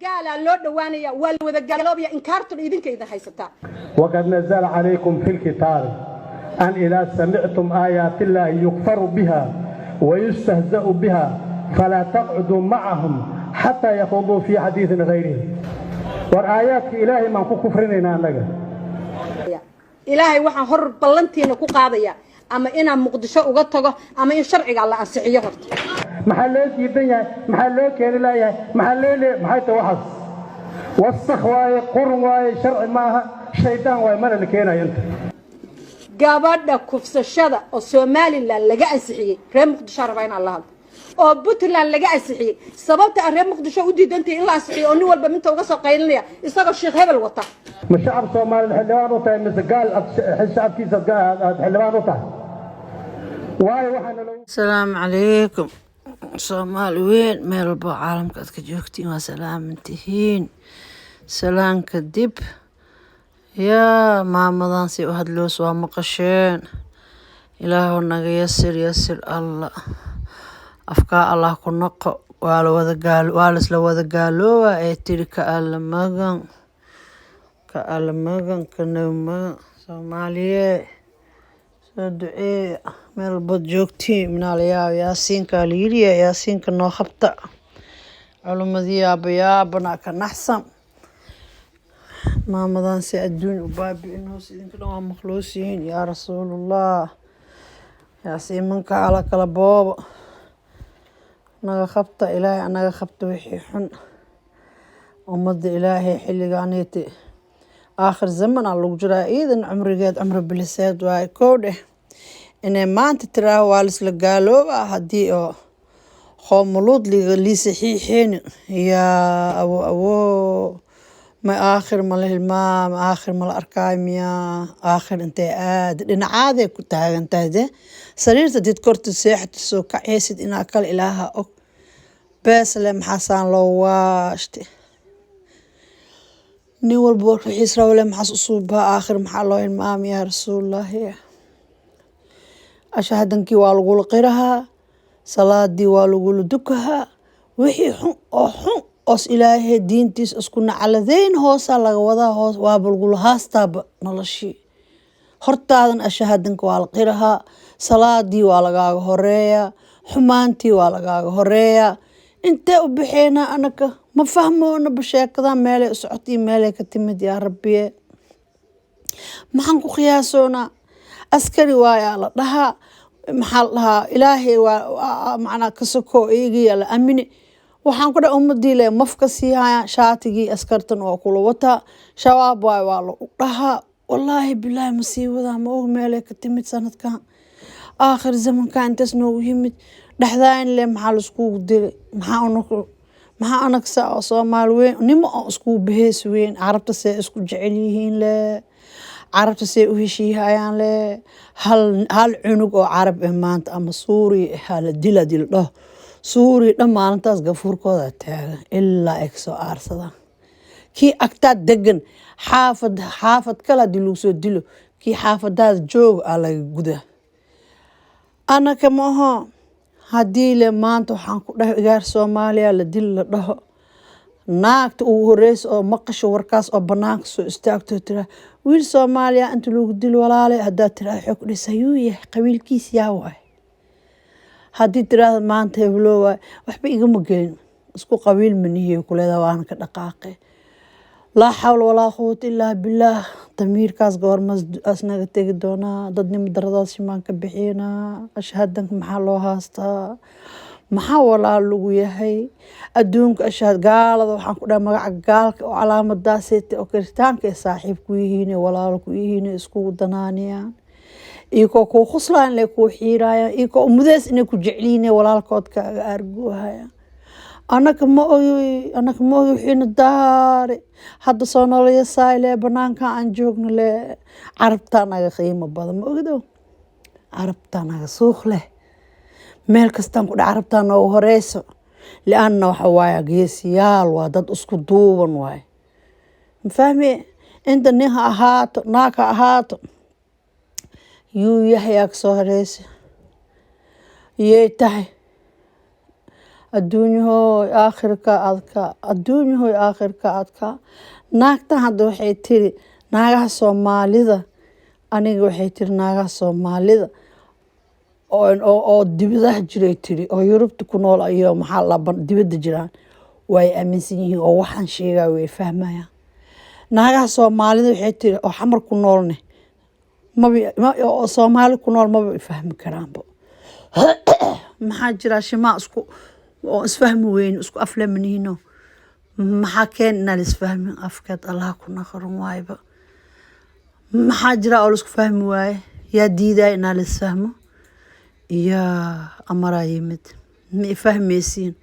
Gaalaa loo dhowaanaya, waa la wada gaaloobaya. Inkaartuna idinka idin haysataa. وقد نزل عليكم في الكتاب أن إذا سمعتم آيات الله يكفر بها ويستهزأ بها فلا تقعدوا معهم حتى يخوضوا في حديث غيره. War aayaadka Ilaahay maan ku kufrinaynaa annaga? Ilaahay waxaan hor ballantiina ku qaadaya, ama inaan Muqdisho uga tago ama in sharciga la ansixiyo horta. Maxaa loo diidan yahay? Maxaa loo keeni laayahay? Maxaa loo leeyahay? Maxay tahay waxaas? Wasakh waaye, qurun waaye, sharci maaha, shaydaan waaye, mana la keenayo inta. Gabadha kufsashada oo Somaliland laga ansixiyey, reer Muqdisho rabaa inaan la hadlo, oo Puntland laga ansixiyey, sababta aan reer Muqdisho u diidantahay in la ansixiyo oo nin walba minta uga soo qaylinaya isagoo Sheekh Hebel wata. Ma shacab Soomaaliyeed xildhibaan u tahay mise gaal aad shacabkiisa aad xildhibaan u tahay? Waayo waxaana loo Asalaamu calaykum, Soomaali weyn, meel walbo caalamka aad ka joogtiin waa salaamantihiin. Salaan kadib, yaa maamadan si u hadloos waa maqasheen. Ilaahow naga yasir, yasir Allah, afkaa Allah ku noqo. Waa la wada gaal, waa laisla wada gaalooba ee tiri. Ka Alla magan, ka Alla magan, ka Nabi magan. Soomaaliye, soo duceeya meel walbood joogtiin. Minaalayaab Yaasiinka la yiriya, Yaasiinka noo qabta. Culimadii yaabayaabana ka naxsan maamadan si adduun u baabi'in hoos. Idinka dhan waa maqloosiyiin. Yaa Rasuulullah, yaasiimanka ala kala boobo, naga qabta. Ilaahay anaga qabta wixii xun ummadda Ilaahay. Xilligaaniti aakhir zaman aa lagu jiraa. Iidan cumrigeed cumri biliseed waaye. Kow dheh, inay maanta tiraaho waa laisla gaalooba haddii oo qoomuluud lii saxiixeen. Yaa awo awo, ma aakhir ma la hilmaama? Aakhir ma la arkaayo miyaa? Aakhir intee aad dhinacaaday ku taagan tahay de? Sariirta did korta seexata, soo kacaysid inaa kale Ilaaha og. Beesle maxaasaan loo waashte? Nin walba wixiis rabo le maxaas u suubaa? Aakhir maxaa loo hilmaama? Yaa Rasuulullaahi, ashahadankii waa lagula qirahaa, salaadii waa lagula dukahaa. Wixii xun oo xun oos Ilaahay diintiis isku nacaladeyn hoosaa laga wadaa, hoos waaba lagula haastaaba noloshii. Hortaadan ashahadanka waa la qirahaa, salaadii waa lagaaga horeeyaa, xumaantii waa lagaaga horeeyaa. Intee u baxeynaa anaka? Ma fahmoona basheekadan meelay u socotay, meelay ka timid. Yaa Rabbiye, maxaan ku qiyaasoonaa? Askari waayaa la dhahaa, maxaa la dhahaa? Ilaahay waa macnaa ka soko iyagiyaa la amini. Waxaan ku dhahay ummadii le mafka sii hayaan, shaatigii askartan waa kula wataa, Shabaab waay waa lagu dhahaa. Wallaahi bilaahi, ma sii wadaa, ma og meelay ka timid. Sanadkan aakhir zamankan intaas noogu yimid dhexdaayn le maxaa laiskugu dilay? Maxaa unug, maxaa anagsa oo Soomaali weyn nimo oo iskugu baheys weyn? Carabta see isku jecel yihiin le, Carabta see u heshiihayaan le. Hal hal cunug oo Carab eh maanta ama Suuriya ah la dila dil dhaho, Suuriya dhan maalintaas gafuurkooda taagan ilaa ay kasoo aarsadaan. Kii agtaa degan, xaafad xaafad kale haddii lagu soo dilo, kii xaafadaada jooga aa laga gudaa. Anaka ma aho. Haddii le maanta waxaan ku dhahay igaar Soomaaliya la dil la dhaho, naagta ugu horeysa oo maqasho warkaas oo banaanka soo istaagto tiraa, "Wiil Soomaaliya inta lagu dilo walaale," haddaad tiraa, waxay ku dhahaysaa, "Yuu yahay? Qabiilkiis yaa waay?" Haddii tiraahdo maanta heblo waay, "Waxba igama gelin, isku qabiil manihiy," kuleedaha, waana ka dhaqaaqe. Laa xawla walaa quwata illaa billaah. Damiirkaas goormas asnaga tegi doonaa? Dadnimo daradaas shimaan ka bixinaa. Ashhadanka maxaa loo haastaa? Maxaa walaal lagu yahay adduunka? Ashhad gaalada waxaan ku dhahay magaca gaalka oo calaamadaasete oo kiritaanka ay saaxiib ku yihiin, walaalo ku yihiin, iskugu danaaniyaan, iyagoo kuu khuslaan le, kuu xiiraayaan, iyagoo mudees inay ku jecliyiin, walaalkood kaaga aargoohayaan. Anaka ma ogi, anaka ma ogi wixiina daari. Hadda soo noloyasaay le banaanka aan joogno le. Carabtaa naga qiimo badan, ma ogido? Carabtaa naga suuq leh meel kastaan ku dhac. Carabtaa noogu horeyso, lianna waxa waaye geesiyaal, waa dad isku duuban waaye. Ma fahmi? Inta nin ha ahaato, naag ha ahaato, yuu yahay aa kasoo horeysa, yey tahay. Adduunyahoy aakhirka adka, adduunyahoy aakhirka adka. Naagtan hadda waxay tiri naagaha Soomaalida, aniga waxay tiri naagaha Soomaalida oo dibadaha jiray tiri, oo Yurubta ku nool iyo maxaa la dibadda jiraan, way aaminsan yihiin oo waxaan sheegaa way fahmayaan. Naagaha Soomaalida waxay tiri oo Xamar ku noolne maba oo Soomaali ku nool maba fahmi karaanba. Maxaa jira? Shimaa isku oo isfahmi weyn, isku aflamaniino. Maxaa keen inaan isfahmin? Afkeed Allah ku naqaran waayba. Maxaa jira oo laisku fahmi waaye? Yaa diidaya inaan la isfahmo? Yaa amaraa yimid? Ma ifahmaysiin?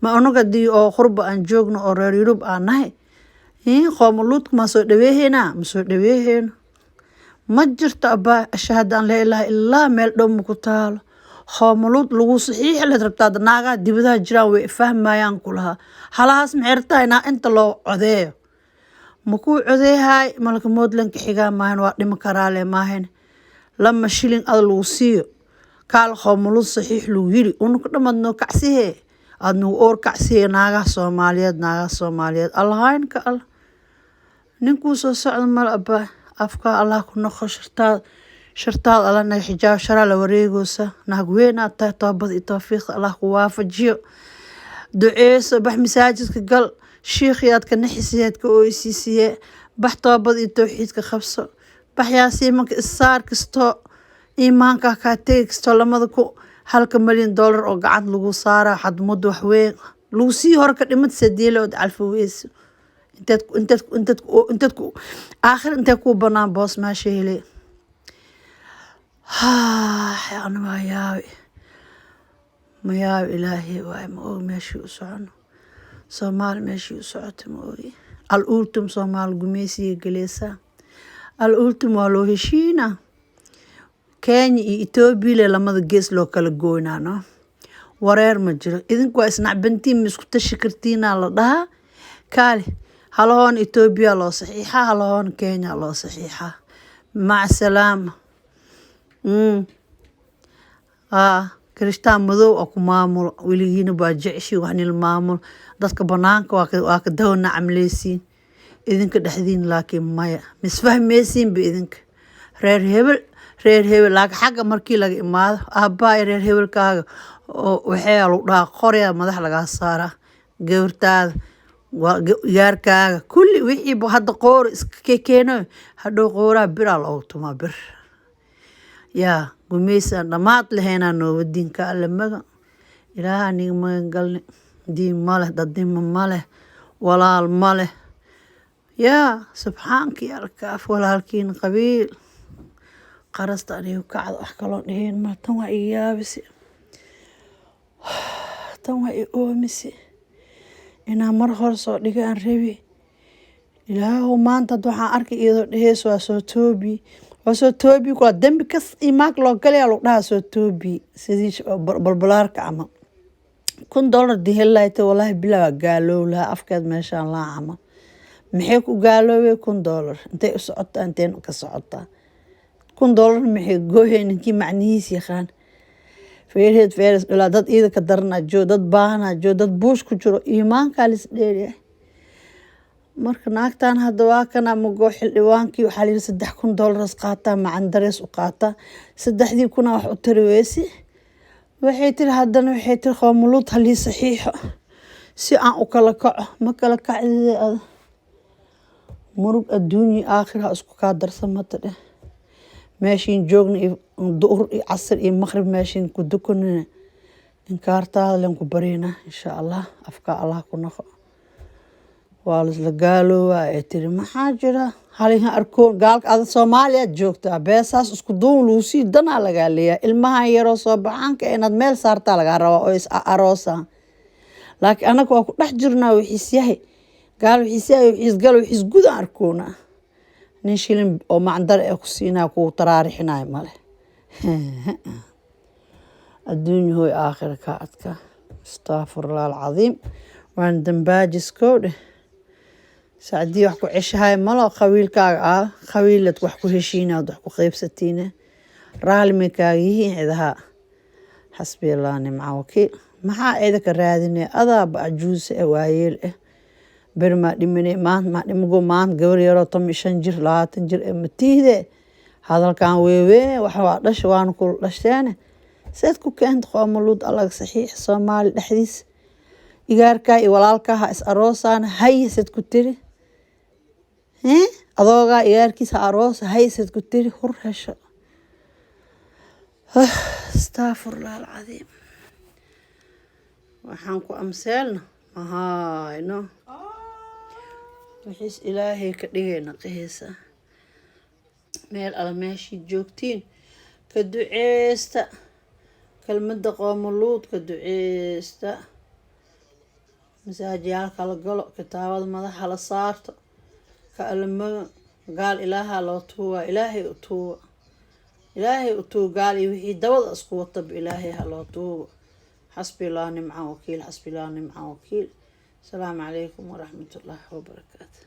Ma unaga hadii oo qurba aan joogno oo reer Yurub aan nahay, qoomuluudka ma soo dhaweeheynaa? Ma soo dhaweeheyno. Ma jirto abaa. Ashhadu an laa ilaaha illaa meel dhow ma ku taalo. Qoomuluud lagu saxiixi leed rabtaa. Naagaha dibadaha jiraan way ifahmayaan kulahaa. Halahaas maxay rabtaa? Inaa inta loo codeeyo ma kuu codeehaay? Malka moodlanka xigaa maahan, waa dhimi karaale maahan. 2 shilin ad lagu siiyo kaal qoomuluud saxiix lagu yiri, unuka dhamad noo kacsihee, aad nagu oor kacsihee. Naagaha Soomaaliyeed, naagaha Soomaaliyeed, Allahaynka Allah ninkuu soo socda mal abaa. Afka Allah ku noqo, shartaad shartaad Allah naga xijaab. Sharaa la wareegoosa. Naag weyn aad tahay. Toobada iyo tawfiiqda Allah ku waafajiyo. Duceyso, bax masaajidka gal, shiikhii aad ka naxisiyeed ka oysiisiye. Bax, toobada iyo tawxiidka qabso. Bax, yaasiimanka issaar kasto, iimaanka kaa tegi kasto. Lamada ku halka malyan doolar oo gacanta lagu saara xadmuddo waxweyn lagu sii hor ka dhimad sadiile ood calfi weyso. Inteed aakhir intee kuu banaan boos meesha hele? Ana waa yaabi, ma yaabi. Ilaahay waay, ma ogi meeshii u socono. Soomaali meeshii u socota ma ogi. Al ultum Soomaali gumeysiga galeysaa. Al ultum waa loo heshiina. Kenya iyo Etoobiya le lamada gees loo kala goynaa. No wareer ma jiro. Idinku waa isnacbantiin, ma isku tashi kartiinaa la dhahaa. Kaali halahoon Etoobiya loo saxiixaa, halahoon Kenya loo saxiixaa. Maca salaama. Kirishtaan madow oo ku maamulo weligiina baa jeceshiin wax nil maamulo. Dadka banaanka waa ka dawa nacamleysiin idinka dhexdiin, laakiin maya, misfahmeysiinba idinka reer hebel, reer hebel. Laakiin xagga markii laga imaado, aabbaha reer hebelkaaga oo waxaa lagu dhahaa qoryaa madax lagaa saaraa, gabartaada waa yaarkaaga kulli wixiiba hadda qoori iska keeno. Hadhow qooraha biraa loogu tumaa bir. Yaa gumeysaan dhammaad lahaynaa noobadiinka Alle magan Ilaaha niga magan galne. Diin ma leh, dadnimo ma leh, walaal ma leh. Yaa subxaanka ya alkaaf, walaalkiin qabiil qarasta anigu kacda. Wax kaloo dheheen ma. Tan waa iga yaabise, tan waa i oomise. Inaan mar hore soo dhiga aan rabi. Ilaahow, maanta hadda waxaan arkay iyadoo dheheyso waa soo toobi, waa soo toobi kula. Dembi kas imaanka loo galaya lagu dhahaa soo toobi, sidii balbalaarka camal. $1000 dii heli lahayta, wallaahi bilaa waa gaaloow lahaa. Afkeed meeshaan laa camal. Maxay ku gaaloobay $1000? Intay u socotaa? Inteen ka socotaa $1000? Maxay goohey? Ninkii macnihiis yaqaan feerheed feeres dhulaa. Dad iida ka daranaa joo, dad baahanaa joo, dad buush ku jiro. Iimaankaa lis dheeryahay. Marka naagtan hadda waa kana magoo xildhibaankii waxaa layidhi $3000 qaataa, macandarees u qaataa. Saddexdii kuna wax u tari weysi. Waxay tiri haddana, waxay tiri qoomuluud halii saxiixo si aan u kala kaco. Ma kala kacdide ada. Murug adduunya aakhir ha isku kaa darsamata dheh. Meeshiin joogna iyo duhur iyo casir iyo maqrib meeshiin ku dukanina, inkaartaada len ku barina insha Allah. Afka Allah ku naqo. Waa laisla gaaloobaa ee tiri. Maxaa jira halihan arkoon gaalka ada Soomaaliyaad joogtaa, beesaas isku duun lagu sii danaa lagaa leeyahay. Ilmahan yaroo soo baxaanka inaad meel saartaa lagaa rabaa oo is aroosaan, laakiin annaga waa ku dhex jirnaa. Wixiis yahay gaal, wixiis yahay, wixiis gal, wixiis gudan arkoona. Nin shilin oo macdar ee ku siinaya kugu taraarixinayo male. Adduunyahoy aakhira ka adka. Astaafurlah alcadiim. Waan dambaajiskow dheh. Sacdii wax ku ceshahay malo. Qabiilkaaga ah qabiilad wax ku heshiinaad, wax ku qaybsatiine, raali may kaaga yihiin cidaha. Xasbi Allah nimca wakiil. Maxaa eeda ka raadinay? Adaaba cajuuse eh, waayeel ah, beri maa dhimanay, maanta maa dhimago, maanta gabar yaroo 15 jir, 20 jir eh matiide. Hadalkan weewee wax waa dhasha, waana kula dhashteene. Seed ku keenta qoomaluud allaga saxiix Soomaali dhexdiis? Igaarkaa iyo walaalkaa ha is aroosaan, haye, seed ku tiri? Adoogaa igaarkiis ha aroosa, haye, seed ku tiri? Hur hesho. Astaafurlah alcadiim. Waxaan ku amseelna mahayno, wixiis Ilaahay ka dhigayna qihisa. Meel alla meeshii joogtiin ka duceysta kelmadda qoomaluud, ka duceysta, masaajiyaalka la galo, kitaabada madaxa la saarto, ka alamaga gaal Ilaaha loo tuugaa. Ilaahay u tuuga, Ilaahay u tuuga. Gaal iyo wixii dabada isku wataba Ilaahay ha loo tuugo. Xasbi Allah nimcan wakiil, xasbi Allah nimcan wakiil. Asalaamu calaykum waraxmatullaahi wabarakaatu.